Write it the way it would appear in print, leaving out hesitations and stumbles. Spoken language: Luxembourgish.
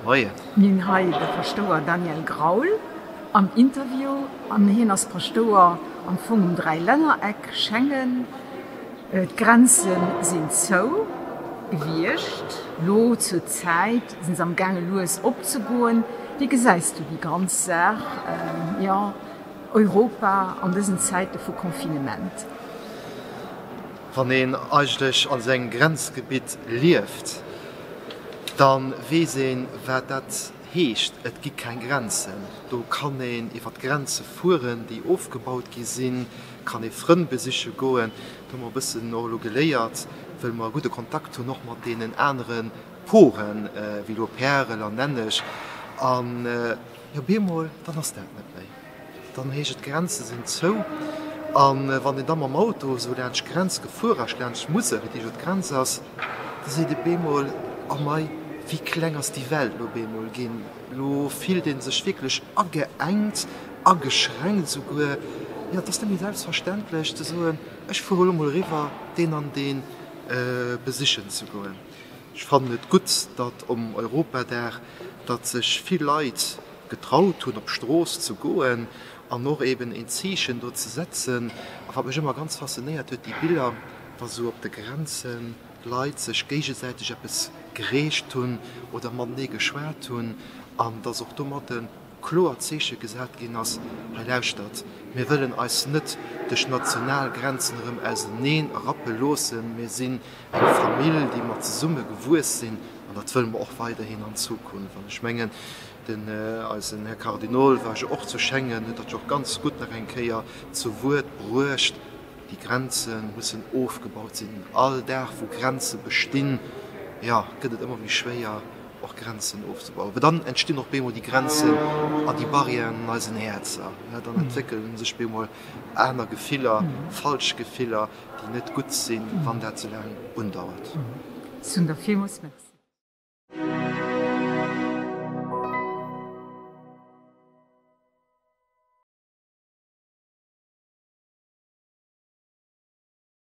Moien. Mir hunn hei de Paschtouer Daniel Graul am Interview an hien ass Paschtouer am Fong um Dräilännereck Schengen. D'Grenze sinn zou gewiescht, lo zur Zäit sinn se am gaange lues opzegoen. Wéi gesäis du déi ganz Saach, jo, Europa an dësen Zäite vu Confinement? Wann een eigentlech an esou engem Grenzgebitt lieft, da weess een, wat dat heescht. Et gi keng Grenzen. Do kann een iwwer d'Grenze fueren, déi ofgebaut gi sinn, kann ee Frënn besiche goen. Dat hu mer e bëssen och elo geléiert, wëll mer e gudde Kontakt hunn och mat deenen anere Poren, wéi elo Pärel an Nenneg. An jo, bemol, dann ass dat net méi. Dann heescht et, d'Grenze sinn zou. A wann een da mam Auto esou laanscht d'Grenz gefuer ass, laanscht d'Musel, déi jo d'Grenz ass, da seet ee bemol, Oh mei, wéi kleng ass déi Welt elo bemol ginn. Elo fillt ee sech wierklech ageengt, ageschränkt esouguer. Jo, et ass net méi selbstverständlech ze soen, ech fuere elo mol eriwwer, deen an dee besichen ze goen. Ech fannen et gutt, datt um Europadag, datt sech vill Leit getraut hunn op d'Strooss ze goen an och eben een Zeechen do ze setzen. A wat mech ëmmer ganz faszinéiert huet, déi Biller, wa sou op de Grenzen d'Leit sech géigesäiteg eppes gereecht hunn oder matenee geschwat hunn an dass och domadde kloer Zeeche gesat ginn ass, Hei lauschtert, mir wëllen eis net duerch national Grenzen erëm auseneen rappe loossen, mir sinn eng Famill, déi mer zesumme gewuess sinn an dat wëlle mer och weiderhin an Zukunft. An ech mengen, Den eisen Här Kardinol war jo och zu Schengen, huet dat jo och ganz gutt nach eng Kéier zu Wuert bruecht, Déi Grenze mussen ofgebaut sinn. All Dag wou Grenze bestinn, jo, gëtt et ëmmer méi schwéier och Grenzen ofzebauen. Well dann entstinn och bemol déi Grenzen an déi Barrièren an eisen Häerzer. Dann entwéckele sech bemol aner Gefiller, falsch Gefiller, déi net gutt sinn, wann dat ze laang undauert. Ech soen der villmools Merci.